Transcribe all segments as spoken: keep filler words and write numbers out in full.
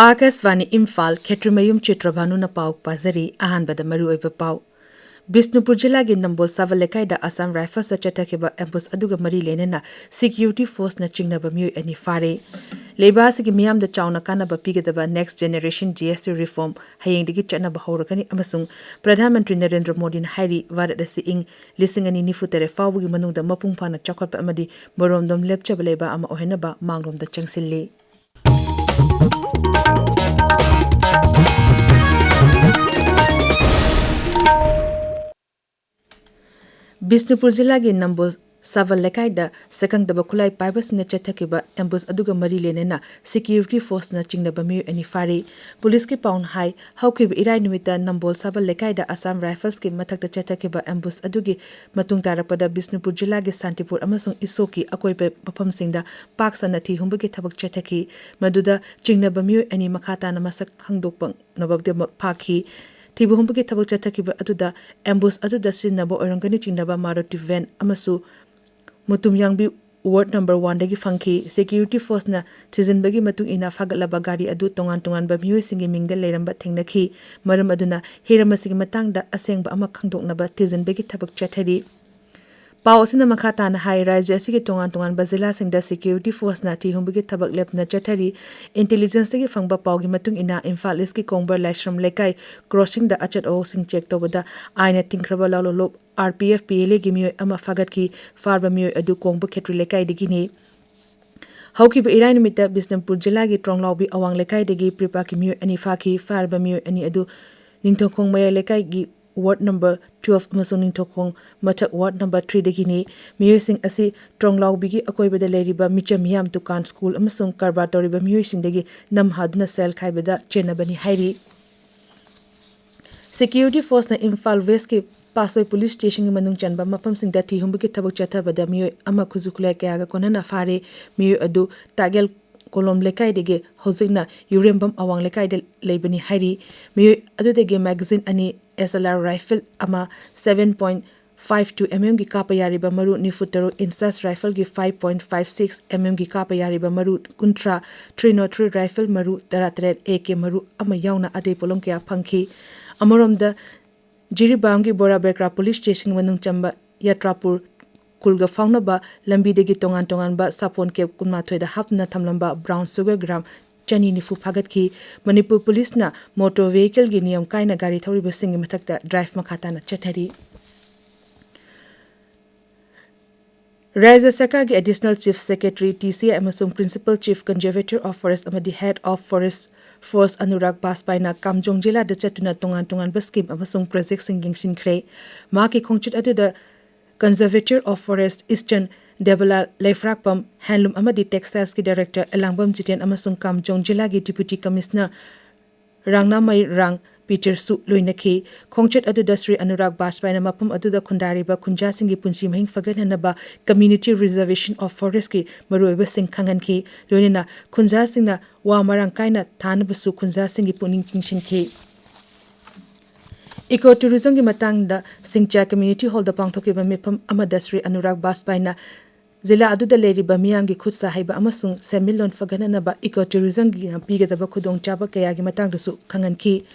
ꯑꯥꯀꯥꯁꯕꯥꯅꯤ ꯏꯝꯐꯥꯜ, ꯈꯦꯇ꯭ꯔꯤꯃꯌꯨꯝ ꯆꯤꯇ꯭ꯔꯚꯥꯅꯨꯅ ꯄꯥꯎ ꯄꯥꯖꯔꯤ꯫ ꯑꯍꯥꯟꯕꯗ ꯃꯔꯨꯑꯣꯏꯕ ꯄꯥꯎ꯫ ꯕꯤꯁꯅꯨꯄꯨꯔ ꯖꯤꯂꯥꯒꯤ ꯅꯝꯕꯣꯜ ꯁꯥꯕꯜ ꯂꯩꯀꯥꯏꯗ ꯑꯁꯥꯝ ꯔꯥꯏꯐꯜꯁꯇ ꯆꯠꯊꯈꯤꯕ ꯑꯦꯝꯕꯨꯁ ꯑꯗꯨꯒ ꯃꯔꯤ ꯂꯩꯅꯅ ꯁꯦꯀ꯭ꯌꯨꯔꯤꯇꯤ ꯐꯣꯔꯁꯅ ꯆꯤꯡꯅꯕ ꯃꯤꯑꯣꯏ ꯑꯅꯤ ꯐꯥꯔꯦ꯫ ꯂꯩꯕꯥꯛ ꯑꯁꯤꯒꯤ ꯃꯤꯌꯥꯝꯗ ꯆꯥꯎꯅ ꯀꯥꯟꯅꯕ ꯄꯤꯒꯗꯕ Next Generation G S T reform ꯍꯌꯦꯡꯗꯒꯤ ꯆꯠꯅꯕ ꯍꯧꯔꯒꯅꯤ ꯑꯃꯁꯨꯡ ꯄ꯭ꯔꯙꯥꯟ ꯃꯟꯇ꯭ꯔꯤ ꯅꯔꯦꯟꯗ꯭ꯔ ꯃꯣꯗꯤꯅ ꯍꯥꯏꯔꯤ, ꯚꯥꯔꯠ ꯑꯁꯤ ꯏꯪ ꯂꯤꯁꯤꯡ ꯑꯅꯤ ꯅꯤꯐꯨ ꯇꯔꯦꯠ ꯐꯥꯎꯕꯒꯤ ꯃꯅꯨꯡꯗ ꯃꯄꯨꯡ ꯐꯥꯅ ꯆꯥꯎꯈꯠꯄ ꯑꯃꯗꯤ ꯃꯔꯣꯝꯗꯣꯝ ꯂꯦꯞꯆꯕ ꯂꯩꯕꯥꯛ ꯑꯃ ꯑꯣꯏꯍꯟꯅꯕ ꯃꯥꯡꯂꯣꯝꯗ ꯆꯪꯁꯤꯜꯂꯤ꯫ ꯕꯤꯁꯅꯨꯄꯨꯔ ꯖꯤꯂꯥꯒꯤ ꯅꯝꯕꯣꯜ ꯁꯥꯕꯜ ꯂꯩꯀꯥꯏꯗ ꯁꯛꯈꯪꯗꯕ ꯈꯨꯠꯂꯥꯏ ꯄꯥꯏꯕꯁꯤꯡꯅ ꯆꯠꯊꯈꯤꯕ ꯑꯦꯝꯕꯨꯁ ꯑꯗꯨꯒ ꯃꯔꯤ ꯂꯩꯅꯅ ꯁꯦꯀ꯭ꯌꯨꯔꯤꯇꯤ ꯐꯣꯔꯁꯅ ꯆꯤꯡꯅꯕ ꯃꯤꯑꯣꯏ ꯑꯅꯤ ꯐꯥꯔꯤ꯫ ꯄꯨꯂꯤꯁꯀꯤ ꯄꯥꯎꯅ ꯍꯥꯏ, ꯍꯧꯈꯤꯕ ꯏꯔꯥꯏ ꯅꯨꯃꯤꯠꯇ ꯅꯝꯕꯣꯜ ꯁꯥꯕꯜ ꯂꯩꯀꯥꯏꯗ ꯑꯁꯥꯝ ꯔꯥꯏꯐꯜꯁꯀꯤ ꯃꯊꯛꯇ ꯆꯠꯊꯈꯤꯕ ꯑꯦꯝꯕꯨꯁ ꯑꯗꯨꯒꯤ ꯃꯇꯨꯡ ꯇꯥꯔꯛꯄꯗ ꯕꯤꯁꯅꯨꯄꯨꯔ ꯖꯤꯂꯥꯒꯤ ꯁꯥꯟꯇꯤꯄꯨꯔ ꯑꯃꯁꯨꯡ ꯏꯁꯣꯛꯀꯤ ꯑꯀꯣꯏꯕ ꯃꯐꯝꯁꯤꯡꯗ ꯄꯥꯛ ꯁꯟꯅ ꯊꯤ ꯍꯨꯝꯕꯒꯤ ꯊꯕꯛ ꯆꯠꯊꯈꯤ꯫ ꯃꯗꯨꯗ ꯆꯤꯡꯅꯕ ꯃꯤꯑꯣꯏ ꯑꯅꯤ ꯃꯈꯥ ꯇꯥꯅ ꯃꯁꯛ ꯈꯪꯗꯣꯛꯄ ꯅꯕꯒꯤꯗꯃꯛ ꯐꯥꯈꯤ꯫ ꯊꯤꯕ ꯍꯨꯝꯕꯒꯤ ꯊꯕꯛ ꯆꯠꯊꯈꯤꯕ ꯑꯗꯨꯗ ꯑꯦꯝꯕꯨꯁ ꯑꯗꯨꯗ ꯁꯤꯖꯤꯟꯅꯕ ꯑꯣꯏꯔꯝꯒꯅꯤ ꯆꯤꯡꯅꯕ ꯃꯥꯔꯨꯇꯤ ꯚꯦꯟ ꯑꯃꯁꯨ ꯃꯨꯇꯨꯝꯌꯥꯡꯕꯤ ꯋꯥꯔꯗ ꯅꯝꯕꯔ ꯋꯥꯟꯗꯒꯤ ꯐꯪꯈꯤ꯫ ꯁꯦꯀ꯭ꯌꯨꯔꯤꯇꯤ ꯐꯣꯔꯁꯅ ꯊꯤꯖꯤꯟꯕꯒꯤ ꯃꯇꯨꯡ ꯏꯟꯅ ꯐꯥꯒꯠꯂꯕ ꯒꯥꯔꯤ ꯑꯗꯨ ꯇꯣꯉꯥꯟ ꯇꯣꯉꯥꯟꯕ ꯃꯤꯑꯣꯏꯁꯤꯡꯒꯤ ꯃꯤꯡꯗ ꯂꯩꯔꯝꯕ ꯊꯦꯡꯅꯈꯤ꯫ ꯃꯔꯝ ꯑꯗꯨꯅ ꯍꯤꯔꯝ ꯑꯁꯤꯒꯤ ꯃꯇꯥꯡꯗ ꯑꯁꯦꯡꯕ ꯑꯃ ꯈꯪꯗꯣꯛꯅꯕ ꯊꯤꯖꯤꯟꯕꯒꯤ ꯊꯕꯛ ꯆꯠꯊꯔꯤ꯫ ꯄꯥꯎ ꯑꯁꯤꯅ ꯃꯈꯥ ꯇꯥꯅ ꯍꯥꯏ, ꯔꯥꯖ꯭ꯌ ꯑꯁꯤꯒꯤ ꯇꯣꯉꯥꯟ ꯇꯣꯉꯥꯟꯕ ꯖꯤꯂꯥꯁꯤꯡꯗ ꯁꯦꯀ꯭ꯌꯨꯔꯤꯇꯤ ꯐꯣꯔꯁꯅ ꯊꯤ ꯍꯨꯝꯕꯒꯤ ꯊꯕꯛ ꯂꯦꯞꯇꯅ ꯆꯠꯊꯔꯤ꯫ ꯏꯟꯇꯦꯂꯤꯖꯦꯟꯁꯇꯒꯤ ꯐꯪꯕ ꯄꯥꯎꯒꯤ ꯃꯇꯨꯡ ꯏꯟꯅ ꯏꯝꯐꯥꯜ ꯏꯁꯀꯤ ꯀꯣꯡꯕ ꯂꯥꯏꯁ꯭ꯔꯝ ꯂꯩꯀꯥꯏ ꯀ꯭ꯔꯣꯁꯤꯡꯗ ꯑꯆꯠ ꯑꯋꯣꯛꯁꯤꯡ ꯆꯦꯛ ꯇꯧꯕꯗ ꯑꯥꯏꯟꯅ ꯇꯤꯡꯈ꯭ꯔꯕ ꯂꯥꯂꯣꯂꯣꯞ R P F P L ꯑꯦꯒꯤ ꯃꯤꯑꯣꯏ ꯑꯃ ꯐꯥꯒꯠꯈꯤ꯫ ꯐꯥꯔꯕ ꯃꯤꯑꯣꯏ ꯑꯗꯨ ꯀꯣꯡꯕ ꯈꯦꯇ꯭ꯔꯤ ꯂꯩꯀꯥꯏꯗꯒꯤꯅꯤ꯫ ꯍꯧꯈꯤꯕ ꯏꯔꯥꯏ ꯅꯨꯃꯤꯠꯇ ꯕꯤꯁꯅꯨꯄꯨꯔ ꯖꯤꯂꯥꯒꯤ ꯇ꯭ꯔꯣꯡꯂꯥꯎꯕꯤ ꯑꯋꯥꯡ ꯂꯩꯀꯥꯏꯗꯒꯤ ꯄ꯭ꯔꯤꯄꯥꯛꯀꯤ ꯃꯤꯑꯣꯏ ꯑꯅꯤ ꯐꯥꯈꯤ꯫ ꯐꯥꯔꯕ ꯃꯤꯑꯣꯏ ꯑꯅꯤ ꯑꯗꯨ ꯅꯤꯡꯊꯧꯈꯣꯡ ꯃꯌꯥꯏ ꯂꯩꯀꯥꯏꯒꯤ ꯋꯥꯔꯗ ꯅꯝꯕꯔ ꯇꯨꯋꯦꯜꯐ ꯑꯃꯁꯨꯡ ꯅꯤꯡꯊꯧꯈꯣꯡ ꯃꯊꯛ ꯋꯥꯔꯗ ꯅꯝꯕꯔ ꯊ꯭ꯔꯤꯗꯒꯤꯅꯤ꯫ ꯃꯤꯑꯣꯏꯁꯤꯡ ꯑꯁꯤ ꯇ꯭ꯔꯣꯡꯂꯥꯎꯕꯤꯒꯤ ꯑꯀꯣꯏꯕꯗ ꯂꯩꯔꯤꯕ ꯃꯤꯆꯝ ꯃꯤꯌꯥꯝ, ꯗꯨꯀꯥꯟ, ꯁ꯭ꯀꯨꯜ ꯑꯃꯁꯨꯡ ꯀꯔꯕꯥꯔ ꯇꯧꯔꯤꯕ ꯃꯤꯑꯣꯏꯁꯤꯡꯗꯒꯤ ꯅꯝꯍꯥꯗꯨꯅ ꯁꯦꯜ ꯈꯥꯏꯕꯗ ꯆꯦꯟꯅꯕꯅꯤ ꯍꯥꯏꯔꯤ꯫ ꯁꯦꯀ꯭ꯌꯨꯔꯤꯇꯤ ꯐꯣꯔꯁꯅ ꯏꯝꯐꯥꯜ ꯋꯦꯁꯀꯤ ꯄꯥꯠꯁꯣꯏ ꯄꯨꯂꯤꯁ ꯁ꯭ꯇꯦꯁꯟꯒꯤ ꯃꯅꯨꯡ ꯆꯟꯕ ꯃꯐꯝꯁꯤꯡꯗ ꯊꯤ ꯍꯨꯝꯕꯒꯤ ꯊꯕꯛ ꯆꯠꯊꯕꯗ ꯃꯤꯑꯣꯏ ꯑꯃ ꯈꯨꯠꯁꯨ ꯈꯨꯠꯂꯥꯏ ꯀꯌꯥꯒ ꯀꯣꯟꯅꯅ ꯐꯥꯔꯦ꯫ ꯃꯤꯑꯣꯏ ꯑꯗꯨ ꯇꯥꯒꯦꯜ ꯀꯣꯂꯣꯝ ꯂꯩꯀꯥꯏꯗꯒꯤ ꯍꯧꯖꯤꯛꯅ ꯌꯨꯔꯦꯝꯕꯝ ꯑꯋꯥꯡ ꯂꯩꯀꯥꯏꯗ ꯂꯩꯕꯅꯤ ꯍꯥꯏꯔꯤ꯫ ꯃꯤꯑꯣꯏ ꯑꯗꯨꯗꯒꯤ ꯃꯦꯒꯥꯖꯤꯟ ꯑꯅꯤ, ꯑꯦꯁ ꯑꯦꯜ ꯑꯥꯔ ꯔꯥꯏꯐꯜ ꯑꯃ, seven point five two mm ꯒꯤ ꯀꯥꯞꯄ ꯌꯥꯔꯤꯕ ꯃꯔꯨ ꯅꯤꯐꯨ ꯇꯔꯨꯛ, INSAS rifle ꯒꯤ five point five six mm ꯒꯤ ꯀꯥꯞꯄ ꯌꯥꯔꯤꯕ ꯃꯔꯨ ꯀꯨꯟꯊ꯭ꯔꯥ, three nought three rifle ꯃꯔꯨ ꯇꯔꯥ ꯇꯔꯦꯠ, AK ꯃꯔꯨ ꯑꯃ ꯌꯥꯎꯅ ꯑꯇꯩ ꯄꯣꯠꯂꯝ ꯀꯌꯥ ꯐꯪꯈꯤ꯫ ꯑꯃꯔꯣꯝꯗ, ꯖꯤꯔꯤꯕꯥꯝꯒꯤ ꯕꯣꯔꯥ ꯕꯦꯀ꯭ꯔꯥ police station ꯃꯅꯨꯡ ꯆꯟꯕ ꯌꯥꯇ꯭ꯔꯥꯄꯨꯔ ꯈꯨꯜꯒ ꯐꯥꯎꯅꯕ ꯂꯝꯕꯤꯗꯒꯤ ꯇꯣꯉꯥꯟ ꯇꯣꯉꯥꯟꯕ ꯁꯥꯄꯣꯟ ꯀꯦꯞ ꯀꯨꯟꯃꯥꯊꯣꯏꯗ ꯍꯥꯞꯇꯨꯅ ꯊꯝꯂꯝꯕ brown sugar gram ꯆꯅꯤ ꯅꯤꯐꯨ ꯐꯥꯒꯠꯈꯤ꯫ ꯃꯅꯤꯄꯨꯔ police ꯅ motor vehicle ꯒꯤ ꯅꯤꯌꯝ ꯀꯥꯏꯅ ꯒꯥꯔꯤ ꯊꯧꯔꯤꯕꯁꯤꯡꯒꯤ ꯃꯊꯛꯇ drive ꯃꯈꯥ ꯇꯥꯅ ꯆꯠꯊꯔꯤ꯫ ꯔꯥꯖ꯭ꯌ ꯁꯔꯀꯥꯔꯒꯤ Additional Chief Secretary, TCI, ꯑꯃꯁꯨꯡ Principal Chief Conservator of Forest ꯑꯃꯗꯤ Head of Forest Force Anurag ꯕꯥꯖꯄꯥꯏꯅ ꯀꯥꯝꯖꯣꯡ ꯖꯤꯂꯥꯗ ꯆꯠꯇꯨꯅ ꯇꯣꯉꯥꯟ ꯇꯣꯉꯥꯟꯕ scheme ꯑꯃꯁꯨꯡ project ꯁꯤꯡ ꯌꯦꯡꯁꯤꯟꯈ꯭ꯔꯦ꯫ ꯃꯍꯥꯛꯀꯤ ꯈꯣꯡꯆꯠ ꯑꯗꯨꯗ Conservator of Forest Eastern ꯗꯦꯕꯂꯥ ꯂꯩꯐ꯭ꯔꯥꯛꯄꯝ Handloom ꯑꯃꯗꯤ Textiles ꯀꯤ Director ꯑꯦꯂꯥꯡꯕꯝ ꯖꯤꯇꯦꯟ ꯑꯃꯁꯨꯡ ꯀꯥꯝꯖꯣꯡ ꯖꯤꯂꯥꯒꯤ Deputy Commissioner ꯔꯥꯡꯅꯥꯃꯩꯔꯥꯡ ꯄꯤꯇꯔꯁꯨ ꯂꯣꯏꯅꯈꯤ꯫ ꯈꯣꯡꯆꯠ ꯑꯗꯨꯗ ꯁ꯭ꯔꯤ ꯑꯅꯨꯔꯥꯒ ꯕꯥꯖꯄꯥꯏꯅ ꯃꯐꯝ ꯑꯗꯨꯗ ꯈꯨꯟꯗꯥꯔꯤꯕ ꯈꯨꯟꯖꯥꯁꯤꯡꯒꯤ ꯄꯨꯟꯁꯤ ꯃꯍꯤꯡ ꯐꯒꯠꯍꯟꯅꯕ Community Reservation of Forest ꯀꯤ ꯃꯔꯨꯑꯣꯏꯕꯁꯤꯡ ꯈꯪꯍꯟꯈꯤ꯫ ꯂꯣꯏꯅꯅ ꯈꯨꯟꯖꯥꯁꯤꯡꯅ ꯋꯥ ꯃꯔꯥꯡ ꯀꯥꯏꯅ ꯊꯥꯅꯕꯁꯨ ꯈꯨꯟꯖꯥꯁꯤꯡꯒꯤ ꯄꯨꯛꯅꯤꯡ ꯆꯤꯡꯁꯤꯟꯈꯤ꯫ Eco tourism ꯒꯤ ꯃꯇꯥꯡꯗ ꯁꯤꯡꯆꯥ Community Hall ꯗ ꯄꯥꯡꯊꯣꯛꯈꯤꯕ ꯃꯤꯐꯝ ꯑꯃꯗ ꯁ꯭ꯔꯤ ꯑꯅꯨꯔꯥꯒ ꯕꯥꯖꯄꯥꯏꯅ ꯖꯤꯂꯥ ꯑꯗꯨꯗ ꯂꯩꯔꯤꯕ ꯃꯤꯌꯥꯝꯒꯤ ꯈꯨꯠ ꯁꯥ ꯍꯩꯕ ꯑꯃꯁꯨꯡ ꯁꯦꯟꯃꯤꯠꯂꯣꯟ ꯐꯒꯠꯍꯟꯅꯕ eco tourism ꯒꯤꯅ ꯄꯤꯒꯗꯕ ꯈꯨꯗꯣꯡꯆꯥꯕ ꯀꯌꯥꯒꯤ ꯃꯇꯥꯡꯗꯁꯨ ꯈꯪꯍꯟꯈꯤ꯫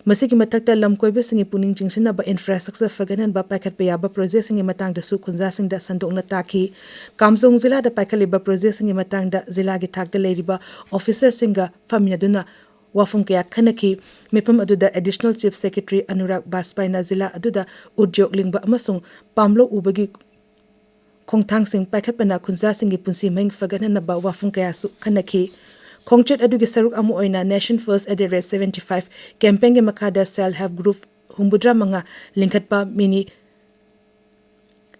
ꯃꯁꯤꯒꯤ ꯃꯊꯛꯇ ꯂꯝ ꯀꯣꯏꯕꯁꯤꯡꯒꯤ ꯄꯨꯛꯅꯤꯡ ꯆꯤꯡꯁꯤꯟꯅꯕ infrastructure ꯐꯒꯠꯍꯟꯕ ꯄꯥꯏꯈꯠꯄ ꯌꯥꯕ project ꯁꯤꯡꯒꯤ ꯃꯇꯥꯡꯗꯁꯨ ꯈꯨꯟꯖꯥꯁꯤꯡꯗ ꯁꯟꯗꯣꯛꯅ ꯇꯥꯛꯈꯤ꯫ ꯀꯥꯝꯖꯣꯡ ꯖꯤꯂꯥꯗ ꯄꯥꯏꯈꯠꯂꯤꯕ project ꯁꯤꯡꯒꯤ ꯃꯇꯥꯡꯗ ꯖꯤꯂꯥꯒꯤ ꯊꯥꯛꯇ ꯂꯩꯔꯤꯕ officer ꯁꯤꯡꯒ ꯐꯝꯃꯤꯟꯅꯗꯨꯅ ꯋꯥꯐꯝ ꯀꯌꯥ ꯈꯟꯅꯈꯤ꯫ ꯃꯤꯐꯝ ꯑꯗꯨꯗ Additional Chief Secretary ꯑꯅꯨꯔꯥꯒ ꯕꯥꯖꯄꯥꯏꯅ ꯖꯤꯂꯥ ꯑꯗꯨꯗ ꯎꯗ꯭ꯌꯣꯒ ꯂꯤꯡꯕ ꯑꯃꯁꯨꯡ ꯄꯥꯝꯂꯧ ꯎꯕꯒꯤ ꯈꯣꯡꯊꯥꯡꯁꯤꯡ ꯄꯥꯏꯈꯠꯄꯅ ꯈꯨꯟꯖꯥꯁꯤꯡꯒꯤ ꯄꯨꯟꯁꯤ ꯃꯍꯤꯡ ꯐꯒꯠꯍꯟꯅꯕ ꯋꯥꯐꯝ ꯀꯌꯥꯁꯨ ꯈꯟꯅꯈꯤ꯫ ꯈꯣꯡꯆꯠ ꯑꯗꯨꯒꯤ ꯁꯔꯨꯛ ꯑꯃ ꯑꯣꯏꯅ Nation First at the rate seventy five campaign ꯒꯤ ꯃꯈꯥꯗ self help group ꯍꯨꯝꯐꯨꯇꯔꯥ ꯃꯉꯥ ꯂꯤꯡꯈꯠꯄ mini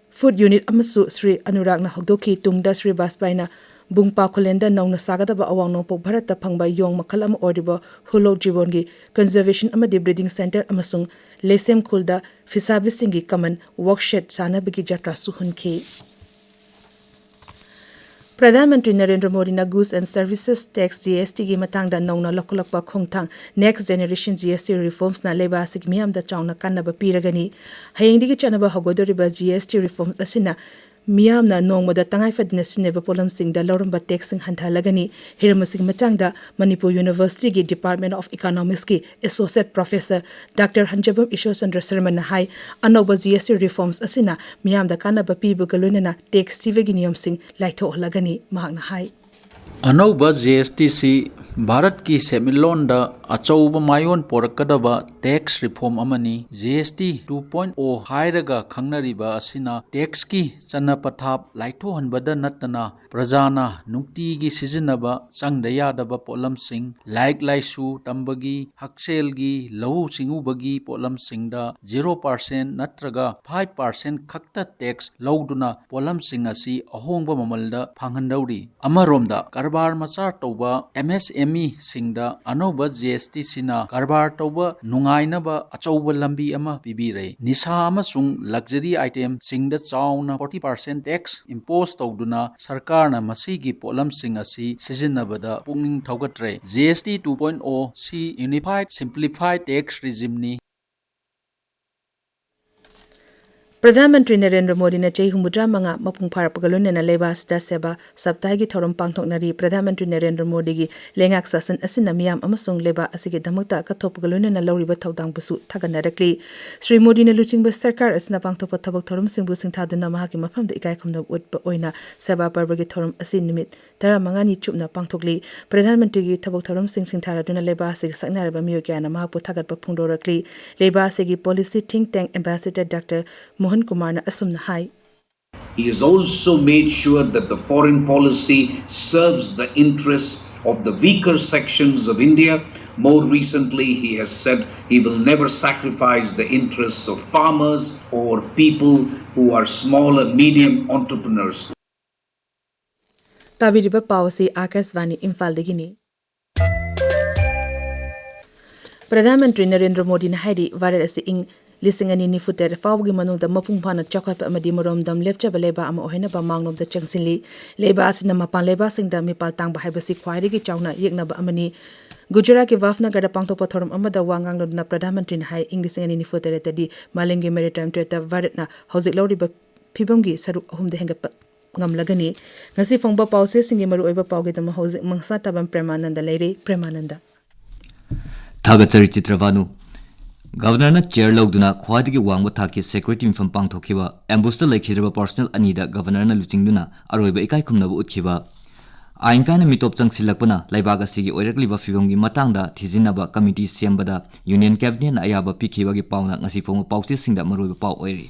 food unit ꯑꯃꯁꯨ ꯁ꯭ꯔꯤ ꯑꯅꯨꯔꯥꯒꯅ ꯍꯧꯗꯣꯛꯈꯤ꯫ ꯇꯨꯡꯗ ꯁ꯭ꯔꯤ ꯕꯥꯖꯄꯥꯏꯅ ꯕꯨꯡꯄꯥ ꯈꯨꯂꯦꯟꯗ ꯅꯧꯅ ꯁꯥꯒꯗꯕ ꯑꯋꯥꯡ ꯅꯣꯡꯄꯣꯛ ꯚꯥꯔꯠꯇ ꯐꯪꯕ ꯌꯣꯡ ꯃꯈꯜ ꯑꯃ ꯑꯣꯏꯔꯤꯕ ꯍꯨꯂꯣꯛ ꯖꯤꯕꯣꯟꯒꯤ conservation ꯑꯃꯗꯤ breeding centre ꯑꯃꯁꯨꯡ ꯂꯩꯁꯦꯝ ꯈꯨꯜꯗ ꯐꯤꯁꯥꯕꯤꯁꯤꯡꯒꯤ common work shed ꯁꯥꯅꯕꯒꯤ ꯖꯇ꯭ꯔꯥꯁꯨ ꯍꯨꯟꯈꯤ꯫ Pradhan Mantri Narendra ꯃꯣꯗꯤꯅ Goods and Services Tax, G S T ꯒꯤ ꯃꯇꯥꯡꯗ ꯅꯧꯅ ꯂꯧꯈꯠꯂꯛꯄ ꯈꯣꯡꯊꯥꯡ Next Generation G S T Reformsꯅ ꯂꯩꯕꯥꯛ ꯑꯁꯤꯒꯤ ꯃꯤꯌꯥꯝꯗ ꯆꯥꯎꯅ ꯀꯥꯟꯅꯕ ꯄꯤꯔꯒꯅꯤ꯫ ꯍꯌꯦꯡꯗꯒꯤ ꯆꯠꯅꯕ ꯍꯧꯒꯗꯧꯔꯤꯕ G S T reforms ꯑꯁꯤꯅ ꯃꯤꯌꯥꯝꯅ ꯅꯣꯡꯃꯗ ꯇꯉꯥꯏ ꯐꯗꯅ ꯁꯤꯖꯤꯟꯅꯕ ꯄꯣꯠꯂꯝꯁꯤꯡꯗ ꯂꯧꯔꯝꯕ taxꯁꯤꯡ ꯍꯟꯊꯍꯜꯂꯒꯅꯤ꯫ ꯍꯤꯔꯝ ꯑꯁꯤꯒꯤ ꯃꯇꯥꯡꯗ Manipur Universityꯒꯤ Department of Economicsꯀꯤ Associate Professor Doctor ꯍꯟꯖꯕꯝ ꯏꯁꯣꯔꯆꯟꯗ꯭ꯔ ꯁꯔꯃꯅ ꯍꯥꯏ, ꯑꯅꯧꯕ G S T reforms ꯑꯁꯤꯅ ꯃꯤꯌꯥꯝꯗ ꯀꯥꯟꯅꯕ ꯄꯤꯕꯒ ꯂꯣꯏꯅꯅ tax ꯊꯤꯕꯒꯤ ꯅꯤꯌꯝꯁꯤꯡ ꯂꯥꯏꯊꯣꯛꯍꯜꯂꯒꯅꯤ꯫ ꯃꯍꯥꯛꯅ ꯍꯥꯏ, ꯑꯅꯧꯕ G S Tꯁꯤ ꯚꯥꯔꯠꯀꯤ ꯁꯦꯟꯃꯤꯠꯂꯣꯟꯗ ꯑꯆꯧꯕ ꯃꯥꯏꯑꯣꯟ ꯄꯣꯔꯛꯀꯗꯕ tax reform ꯑꯃꯅꯤ꯫ G S T two point O ꯍꯥꯏꯔꯒ ꯈꯪꯅꯔꯤꯕ ꯑꯁꯤꯅ taxꯀꯤ ꯆꯠꯅ ꯄꯊꯥꯞ ꯂꯥꯏꯊꯣꯛꯍꯟꯕꯗ ꯅꯠꯇꯅ ꯄ꯭ꯔꯖꯥꯅ ꯅꯨꯡꯇꯤꯒꯤ ꯁꯤꯖꯤꯟꯅꯕ ꯆꯪꯗ ꯌꯥꯗꯕ ꯄꯣꯠꯂꯝꯁꯤꯡ, ꯂꯥꯏꯔꯤꯛ ꯂꯥꯏꯁꯨ ꯇꯝꯕꯒꯤ, ꯍꯛꯁꯦꯜꯒꯤ, ꯂꯧꯎ ꯁꯤꯡꯎꯕꯒꯤ ꯄꯣꯠꯂꯝꯁꯤꯡꯗ zero percent ꯅꯠꯇ꯭ꯔꯒ five percent ꯈꯛꯇ tax ꯂꯧꯗꯨꯅ ꯄꯣꯠꯂꯝꯁꯤꯡ ꯑꯁꯤ ꯑꯍꯣꯡꯕ ꯃꯃꯜꯗ ꯐꯪꯍꯟꯗꯧꯔꯤ꯫ ꯑꯃꯔꯣꯝꯗ ꯀꯔꯕꯥꯔ ꯃꯆꯥ ꯇꯧꯕ M S M Eꯁꯤꯡꯗ ꯑꯅꯧꯕ G S Tꯁꯤꯅ ꯀꯔꯕꯥꯔ ꯇꯧꯕ ꯅꯨꯡꯉꯥꯏꯅꯕ ꯑꯆꯧꯕ ꯂꯝꯕꯤ ꯑꯃ ꯄꯤꯕꯤꯔꯦ꯫ ꯅꯤꯁꯥ ꯑꯃꯁꯨꯡ luxury itemꯁꯤꯡꯗ ꯆꯥꯎꯅ forty percent tax impose ꯇꯧꯗꯨꯅ ꯁꯔꯀꯥꯔꯅ ꯃꯁꯤꯒꯤ ꯄꯣꯠꯂꯝꯁꯤꯡ ꯑꯁꯤ ꯁꯤꯖꯤꯟꯅꯕꯗ ꯄꯨꯛꯅꯤꯡ ꯊꯧꯒꯠꯇ꯭ꯔꯦ꯫ G S T two point O ꯁꯤ unified simplified tax regimeꯅꯤ꯫ Pradhan Mantri Narendra ꯃꯣꯗꯤꯅ ꯆꯍꯤ ꯍꯨꯝꯐꯨꯇꯔꯥ ꯃꯉꯥ ꯃꯄꯨꯡ ꯐꯥꯔꯛꯄꯒ ꯂꯣꯏꯅꯅ ꯂꯩꯕꯥꯛ ꯑꯁꯤꯗ ꯁꯦꯕꯥ ꯁꯞꯇꯥꯍꯒꯤ ꯊꯧꯔꯝ ꯄꯥꯡꯊꯣꯛꯅꯔꯤ꯫ ꯄ꯭ꯔꯙꯥꯟ ꯃꯟꯇ꯭ꯔꯤ ꯅꯔꯦꯟꯗ꯭ꯔ ꯃꯣꯗꯤꯒꯤ ꯂꯩꯉꯥꯛ ꯁꯥꯁꯟ ꯑꯁꯤꯅ ꯃꯤꯌꯥꯝ ꯑꯃꯁꯨꯡ ꯂꯩꯕꯥꯛ ꯑꯁꯤꯒꯤ ꯗꯃꯛꯇ ꯀꯠꯊꯣꯛꯄꯒ ꯂꯣꯏꯅꯅ ꯂꯧꯔꯤꯕ ꯊꯧꯗꯥꯡꯕꯨꯁꯨ ꯊꯥꯒꯠꯅꯔꯛꯂꯤ꯫ ꯁ꯭ꯔꯤ ꯃꯣꯗꯤꯅ ꯂꯨꯆꯤꯡꯕ ꯁꯔꯀꯥꯔ ꯑꯁꯤꯅ ꯄꯥꯡꯊꯣꯛꯄ ꯊꯕꯛ ꯊꯧꯔꯝꯁꯤꯡꯕꯨ ꯁꯤꯡꯊꯥꯗꯨꯅ ꯃꯍꯥꯛꯀꯤ ꯃꯐꯝꯗ ꯏꯀꯥꯏ ꯈꯨꯝꯅꯕ ꯎꯠꯄ ꯑꯣꯏꯅ ꯁꯦꯕꯥ ꯄꯔꯕꯒꯤ ꯊꯧꯔꯝ ꯑꯁꯤ ꯅꯨꯃꯤꯠ ꯇꯔꯥꯃꯉꯥꯅꯤ ꯆꯨꯞꯅ ꯄꯥꯡꯊꯣꯛꯂꯤ꯫ ꯄ꯭ꯔꯙꯥꯟ ꯃꯟꯇ꯭ꯔꯤꯒꯤ ꯊꯕꯛ ꯊꯧꯔꯝꯁꯤꯡ ꯁꯤꯡꯊꯥꯔꯗꯨꯅ ꯂꯩꯕꯥꯛ ꯑꯁꯤꯒꯤ ꯁꯛꯅꯥꯏꯔꯕ ꯃꯤꯑꯣꯏ ꯀꯌꯥꯅ ꯃꯍꯥꯛꯄꯨ ꯊꯥꯒꯠꯄ ꯐꯣꯡꯗꯣꯔꯛꯂꯤ꯫ ꯂꯩꯕꯥꯛ ꯑꯁꯤꯒꯤ policy think tank ambassador Doctor Mohan ꯀꯨꯃꯥꯔꯅ ꯑꯁꯨꯝꯅ ꯍꯥꯏ꯫ He has also made sure that the foreign policy serves the interests of the weaker sections of India. More recently, he has said he will never sacrifice the interests of farmers or people who are small and medium entrepreneurs. ꯇꯥꯕꯤꯔꯤꯕ ꯄꯥꯎ ꯑꯁꯤ ꯑꯥꯀꯥꯁꯕꯥꯅꯤ ꯏꯝꯐꯥꯜꯗꯒꯤꯅꯤ꯫ ꯄ꯭ꯔꯙꯥꯟ ꯃꯟꯇ꯭ꯔꯤ ꯅꯔꯦꯟꯗ꯭ꯔ ꯃꯣꯗꯤꯅ ꯍꯥꯏꯔꯤ, ꯚꯥꯔꯠ ꯑꯁꯤ ꯏꯪ ꯂꯤꯁꯤꯡ ꯑꯅꯤ ꯅꯤꯐꯨ ꯇꯔꯦꯠ ꯐꯥꯎꯕꯒꯤ ꯃꯅꯨꯡꯗ ꯃꯄꯨꯡ ꯐꯥꯅ ꯆꯥꯎꯈꯠꯄ ꯑꯃꯗꯤ ꯃꯔꯣꯝꯗꯣꯝ ꯂꯦꯞꯆꯕ ꯂꯩꯕꯥꯛ ꯑꯃ ꯑꯣꯏꯍꯟꯅꯕ ꯃꯥꯡꯂꯣꯝꯗ ꯆꯪꯁꯤꯜꯂꯤ꯫ ꯂꯩꯕꯥꯛ ꯑꯁꯤꯅ ꯃꯄꯥꯟ ꯂꯩꯕꯥꯛꯁꯤꯡꯗ ꯃꯤꯄꯥꯜ ꯇꯥꯡꯕ ꯍꯥꯏꯕꯁꯤ ꯈ꯭ꯋꯥꯏꯗꯒꯤ ꯆꯥꯎꯅ ꯌꯦꯛꯅꯕ ꯑꯃꯅꯤ꯫ ꯒꯨꯖꯔꯥꯠꯀꯤ ꯚꯥꯚꯅꯒꯔꯗ ꯄꯥꯡꯊꯣꯛꯄ ꯊꯧꯔꯝ ꯑꯃꯗ ꯋꯥ ꯉꯥꯡꯂꯗꯨꯅ ꯄ꯭ꯔꯙꯥꯟ ꯃꯟꯇ꯭ꯔꯤꯅ ꯍꯥꯏ, ꯏꯪ ꯂꯤꯁꯤꯡ ꯑꯅꯤ ꯅꯤꯐꯨ ꯇꯔꯦꯠꯇꯗꯤ ꯃꯥꯂꯦꯝꯒꯤ maritime trade ꯇ ꯚꯥꯔꯠꯅ ꯍꯧꯖꯤꯛ ꯂꯧꯔꯤꯕ ꯐꯤꯕꯝꯒꯤ ꯁꯔꯨꯛ ꯑꯍꯨꯝꯗ ꯍꯦꯟꯒꯠꯄ ꯉꯝꯂꯒꯅꯤ꯫ ꯉꯁꯤ ꯐꯣꯡꯕ ꯄꯥꯎꯆꯦꯁꯤꯡꯒꯤ ꯃꯔꯨꯑꯣꯏꯕ ꯄꯥꯎꯒꯤꯗꯃꯛ ꯍꯧꯖꯤꯛ ꯃꯈꯥ ꯇꯥꯕ ꯄ꯭ꯔꯦꯃꯥꯅꯟꯗ ꯂꯩꯔꯤ꯫ ꯄ꯭ꯔꯦꯃꯥꯅꯟꯗ꯫ ꯊꯥꯒꯠꯆꯔꯤ ꯆꯤꯇ꯭ꯔꯚꯥꯅꯨ꯫ ꯒꯚꯔꯅꯔꯅ ꯆꯤꯌꯔ ꯂꯧꯗꯨꯅ ꯈ꯭ꯋꯥꯏꯗꯒꯤ ꯋꯥꯡꯕ ꯊꯥꯛꯀꯤ ꯁꯦꯀ꯭ꯌꯨꯔꯤꯇꯤ ꯃꯤꯐꯝ ꯄꯥꯡꯊꯣꯛꯈꯤꯕ ꯑꯦꯝꯕꯨꯁꯇ ꯂꯩꯈꯤꯗ꯭ꯔꯕ ꯄꯥꯔꯁꯅꯦꯜ ꯑꯅꯤꯗ ꯒꯚꯔꯅꯔꯅ ꯂꯨꯆꯤꯡꯗꯨꯅ ꯑꯔꯣꯏꯕ ꯏꯀꯥꯏ ꯈꯨꯝꯅꯕ ꯎꯠꯈꯤꯕ꯫ ꯑꯥꯏꯟ ꯀꯥꯏꯅ ꯃꯤꯇꯣꯞ ꯆꯪꯁꯤꯜꯂꯛꯄꯅ ꯂꯩꯕꯥꯛ ꯑꯁꯤꯒꯤ ꯑꯣꯏꯔꯛꯂꯤꯕ ꯐꯤꯕꯝꯒꯤ ꯃꯇꯥꯡꯗ ꯊꯤꯖꯤꯟꯅꯕ ꯀꯃꯤꯇꯤ ꯁꯦꯝꯕꯗ ꯌꯨꯅꯤꯌꯟ ꯀꯦꯕꯤꯅꯦꯠꯅ ꯑꯌꯥꯕ ꯄꯤꯈꯤꯕꯒꯤ ꯄꯥꯎꯅ ꯉꯁꯤ ꯐꯣꯡꯕ ꯄꯥꯎꯆꯦꯁꯤꯡꯗ ꯃꯔꯨꯑꯣꯏꯕ ꯄꯥꯎ ꯑꯣꯏꯔꯤ꯫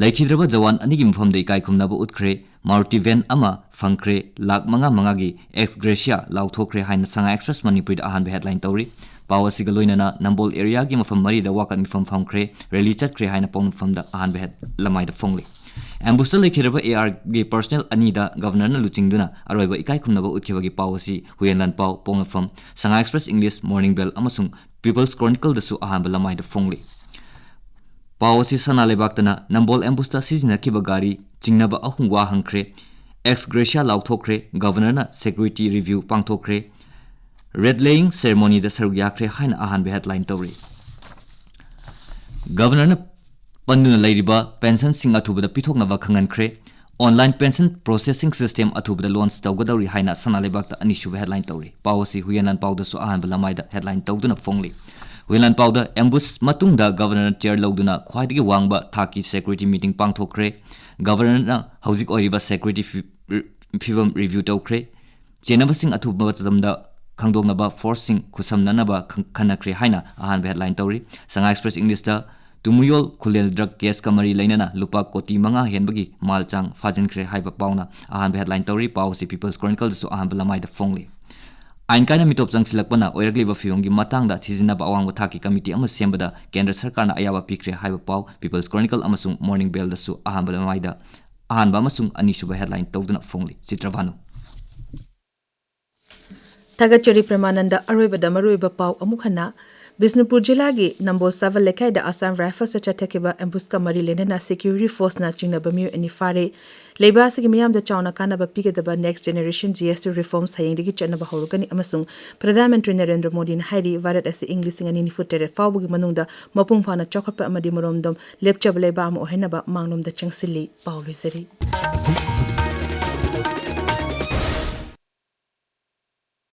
ꯂꯩꯈꯤꯗ꯭ꯔꯕ ꯖꯋꯥꯟ ꯑꯅꯤꯒꯤ ꯃꯐꯝꯗ ꯏꯀꯥꯏ ꯈꯨꯝꯅꯕ ꯎꯠꯈ꯭ꯔꯦ꯫ ꯃꯥꯔꯨꯇꯤ ꯚꯦꯟ ꯑꯃ ꯐꯪꯈ꯭ꯔꯦ꯫ ꯂꯥꯈ ꯃꯉꯥ ꯃꯉꯥꯒꯤ ꯑꯦꯛꯁ ꯒ꯭ꯔꯦꯁꯤꯌꯥ ꯂꯥꯎꯊꯣꯛꯈ꯭ꯔꯦ ꯍꯥꯏꯅ ꯁꯉꯥꯏ ꯑꯦꯛꯁꯄ꯭ꯔꯦꯁ ꯃꯅꯤꯄꯨꯔꯤꯗ ꯑꯍꯥꯟꯕ ꯍꯦꯗꯂꯥꯏꯟ ꯇꯧꯔꯤ꯫ ꯄꯥꯎ ꯑꯁꯤꯒ ꯂꯣꯏꯅꯅ ꯅꯝꯕꯣꯜ ꯑꯦꯔꯤꯌꯥꯒꯤ ꯃꯐꯝ ꯃꯔꯤꯗ ꯋꯥꯀꯠ ꯃꯤꯐꯝ ꯐꯝꯈ꯭ꯔꯦ, ꯔꯦꯂꯤ ꯆꯠꯈ꯭ꯔꯦ ꯍꯥꯏꯅ ꯄꯥꯎꯅꯐꯝꯗ ꯑꯍꯥꯟꯕ ꯍꯦꯗ ꯂꯃꯥꯏꯗ ꯐꯣꯡꯂꯤ꯫ ꯑꯦꯝꯕꯨꯁꯇ ꯂꯩꯈꯤꯗ꯭ꯔꯕ ꯑꯦ ꯑꯥꯔꯒꯤ ꯄꯥꯔꯁꯅꯦꯜ ꯑꯅꯤꯗ ꯒꯚꯔꯅꯔꯅ ꯂꯨꯆꯤꯡꯗꯨꯅ ꯑꯔꯣꯏꯕ ꯏꯀꯥꯏ ꯈꯨꯝꯅꯕ ꯎꯠꯈꯤꯕꯒꯤ ꯄꯥꯎ ꯑꯁꯤ ꯍꯨꯌꯦꯟ ꯂꯥꯟꯄꯥꯎ ꯄꯥꯎꯅꯐꯝ, ꯁꯉꯥꯏ ꯑꯦꯛꯁꯄ꯭ꯔꯦꯁ ꯏꯪꯂꯤꯁ, ꯃꯣꯔꯅꯤꯡ ꯕꯦꯜ ꯑꯃꯁꯨꯡ ꯄꯤꯄꯜꯁ ꯀ꯭ꯔꯣꯅꯤꯀꯜꯗꯁꯨ ꯑꯍꯥꯟꯕ ꯂꯃꯥꯏꯗ ꯐꯣꯡꯂꯤ꯫ ꯄꯥꯎ ꯑꯁꯤ ꯁꯅꯥ ꯂꯩꯕꯥꯛꯇꯅ ꯅꯝꯕꯣꯜ ꯑꯦꯝꯕꯨꯁꯇ ꯁꯤꯖꯤꯟꯅꯈꯤꯕ ꯒꯥꯔꯤ ꯆꯤꯡꯅꯕ ꯑꯍꯨꯝ ꯋꯥ ꯍꯪꯈ꯭ꯔꯦ, ꯑꯦꯛꯁ ꯒ꯭ꯔꯦꯁꯤꯌꯥ ꯂꯥꯎꯊꯣꯛꯈ꯭ꯔꯦ, ꯒꯚꯔꯅꯔꯅ ꯁꯦꯀ꯭ꯌꯨꯔꯤꯇꯤ ꯔꯤꯚ꯭ꯌꯨ ꯄꯥꯡꯊꯣꯛꯈ꯭ꯔꯦ, ꯔꯦꯗ ꯂꯦꯌꯤꯡ ꯁꯦꯔꯦꯃꯣꯅꯤꯗ ꯁꯔꯨꯛ ꯌꯥꯈ꯭ꯔꯦ ꯍꯥꯏꯅ ꯑꯍꯥꯟꯕ ꯍꯦꯗꯂꯥꯏꯟ ꯇꯧꯔꯤ꯫ ꯒꯚꯔꯅꯔꯅ ꯄꯟꯗꯨꯅ ꯂꯩꯔꯤꯕ ꯄꯦꯟꯁꯟꯁꯤꯡ ꯑꯊꯨꯕꯗ ꯄꯤꯊꯣꯛꯅꯕ ꯈꯪꯍꯟꯈ꯭ꯔꯦ꯫ ꯑꯣꯟꯂꯥꯏꯟ ꯄꯦꯟꯁꯟ ꯄ꯭ꯔꯣꯁꯦꯁꯤꯡ ꯁꯤꯁꯇꯦꯝ ꯑꯊꯨꯕꯗ ꯂꯣꯟꯆ ꯇꯧꯒꯗꯧꯔꯤ ꯍꯥꯏꯅ ꯁꯅꯥ ꯂꯩꯕꯥꯛꯇ ꯑꯅꯤꯁꯨꯕ ꯍꯦꯗꯂꯥꯏꯟ ꯇꯧꯔꯤ꯫ ꯄꯥꯎ ꯑꯁꯤ ꯍꯨꯌꯦꯟ ꯂꯥꯟꯄꯥꯎꯗꯁꯨ ꯑꯍꯥꯟꯕ ꯂꯃꯥꯏꯗ ꯍꯦꯗꯂꯥꯏꯟ ꯇꯧꯗꯨꯅ ꯐꯣꯡꯂꯤ꯫ ꯍꯨꯌꯦꯟ ꯂꯥꯟꯄꯥꯎꯗ ꯑꯦꯝꯕꯨꯁ ꯃꯇꯨꯡꯗ ꯒꯚꯔꯅꯔ ꯆꯤꯌꯔ ꯂꯧꯗꯨꯅ ꯈ꯭ꯋꯥꯏꯗꯒꯤ ꯋꯥꯡꯕ ꯊꯥꯛꯀꯤ ꯁꯦꯀ꯭ꯌꯨꯔꯤꯇꯤ ꯃꯤꯇꯤꯡ ꯄꯥꯡꯊꯣꯛꯈ꯭ꯔꯦ꯫ ꯒꯚꯔꯅꯔꯅ ꯍꯧꯖꯤꯛ ꯑꯣꯏꯔꯤꯕ ꯁꯦꯀ꯭ꯌꯨꯔꯤꯇꯤ ꯐꯤ-, ꯐꯤꯕꯝ ꯔꯤꯚ꯭ꯌꯨ ꯇꯧꯈ꯭ꯔꯦ꯫ ꯆꯦꯟꯅꯕꯁꯤꯡ ꯑꯊꯨꯕ ꯃꯇꯝꯗ ꯈꯪꯗꯣꯛꯅꯕ ꯐꯣꯔꯁꯁꯤꯡ ꯈꯨꯠꯁꯝꯅꯅꯕ ꯈꯪ-, ꯈꯟꯅꯈ꯭ꯔꯦ ꯍꯥꯏꯅ ꯑꯍꯥꯟꯕ ꯍꯦꯗꯂꯥꯏꯟ ꯇꯧꯔꯤ꯫ ꯁꯉꯥꯏ ꯑꯦꯛꯁꯄ꯭ꯔꯦꯁ ꯏꯪꯂꯤꯁꯇ ꯇꯨꯃꯨꯌꯣꯜ ꯈꯨꯂꯦꯜ ꯗ꯭ꯔꯒ ꯀꯦꯁꯀ ꯃꯔꯤ ꯂꯩꯅꯅ ꯂꯨꯄꯥ ꯀꯣꯇꯤ ꯃꯉꯥ ꯍꯦꯟꯕꯒꯤ ꯃꯥꯜ ꯆꯥꯡ ꯐꯥꯖꯤꯟꯈ꯭ꯔꯦ ꯍꯥꯏꯕ ꯄꯥꯎꯅ ꯑꯍꯥꯟꯕ ꯍꯦꯗꯂꯥꯏꯟ ꯇꯧꯔꯤ꯫ ꯄꯥꯎ ꯑꯁꯤ ꯄꯤꯄꯜꯁ ꯀ꯭ꯔꯣꯅꯤꯀꯜꯗꯁꯨ ꯑꯍꯥꯟꯕ ꯂꯃꯥꯏꯗ ꯐꯣꯡꯂꯤ꯫ ꯑꯥꯏꯟ ꯀꯥꯏꯅ ꯃꯤꯇꯣꯞ ꯆꯪꯁꯤꯜꯂꯛꯄꯅ ꯑꯣꯏꯔꯛꯂꯤꯕ ꯐꯤꯕꯝꯒꯤ ꯃꯇꯥꯡꯗ ꯊꯤꯖꯤꯟꯅꯕ ꯑꯋꯥꯡꯕ ꯊꯥꯛꯀꯤ ꯀꯃꯤꯇꯤ ꯑꯃ ꯁꯦꯝꯕꯗ ꯀꯦꯟꯗ꯭ꯔ ꯁꯔꯀꯥꯔꯅ ꯑꯌꯥꯕ ꯄꯤꯈ꯭ꯔꯦ ꯍꯥꯏꯕ ꯄꯥꯎ ꯄꯤꯄꯜꯁ ꯀ꯭ꯔꯣꯅꯤꯀꯜ ꯑꯃꯁꯨꯡ ꯃꯣꯔꯅꯤꯡ ꯕꯦꯜꯗꯁꯨ ꯑꯍꯥꯟꯕ ꯂꯃꯥꯏꯗ, ꯑꯍꯥꯟꯕ ꯑꯃꯁꯨꯡ ꯑꯅꯤꯁꯨꯕ ꯍꯦꯗꯂꯥꯏꯟ ꯇꯧꯗꯨꯅ ꯐꯣꯡꯂꯤ꯫ ꯆꯤꯇ꯭ꯔꯚꯥꯅꯨ꯫ ꯊꯥꯒꯠꯆꯔꯤ ꯄ꯭ꯔꯦꯃꯥꯅꯟꯗ꯫ ꯑꯔꯣꯏꯕꯗ ꯃꯔꯨꯑꯣꯏꯕ ꯄꯥꯎ ꯑꯃꯨꯛ ꯍꯟꯅ꯫ ꯕꯤꯁꯅꯨꯄꯨꯔ ꯖꯤꯂꯥꯒꯤ ꯅꯝꯕꯣꯜ ꯁꯥꯕꯜ ꯂꯩꯀꯥꯏꯗ ꯑꯁꯥꯝ ꯔꯥꯏꯐꯜꯁꯇ ꯆꯠꯊꯈꯤꯕ ꯑꯦꯝꯕꯨꯁꯀ ꯃꯔꯤ ꯂꯩꯅꯅ ꯁꯦꯀ꯭ꯌꯨꯔꯤꯇꯤ ꯐꯣꯔꯁꯅ ꯆꯤꯡꯅꯕ ꯃꯤꯑꯣꯏ ꯑꯅꯤ ꯐꯥꯔꯦ꯫ ꯂꯩꯕꯥꯛ ꯑꯁꯤꯒꯤ ꯃꯤꯌꯥꯝꯗ ꯆꯥꯎꯅ ꯀꯥꯟꯅꯕ ꯄꯤꯒꯗꯕ Next Generation G S T reforms ꯍꯌꯦꯡꯗꯒꯤ ꯆꯠꯅꯕ ꯍꯧꯔꯒꯅꯤ ꯑꯃꯁꯨꯡ ꯄ꯭ꯔꯙꯥꯟ ꯃꯟꯇ꯭ꯔꯤ ꯅꯔꯦꯟꯗ꯭ꯔ ꯃꯣꯗꯤꯅ ꯍꯥꯏꯔꯤ, ꯚꯥꯔꯠ ꯑꯁꯤ ꯏꯪ ꯂꯤꯁꯤꯡ ꯑꯅꯤ ꯅꯤꯐꯨ ꯇꯔꯦꯠ ꯐꯥꯎꯕꯒꯤ ꯃꯅꯨꯡꯗ ꯃꯄꯨꯡ ꯐꯥꯅ ꯆꯥꯎꯈꯠꯄ ꯑꯃꯗꯤ ꯃꯔꯣꯝꯗꯣꯝ ꯂꯦꯞꯆꯕ ꯂꯩꯕꯥꯛ ꯑꯃ ꯑꯣꯏꯍꯟꯅꯕ ꯃꯥꯡꯂꯣꯝꯗ ꯆꯪꯁꯤꯜꯂꯤ꯫ ꯄꯥꯎ ꯂꯣꯏꯖꯔꯤ꯫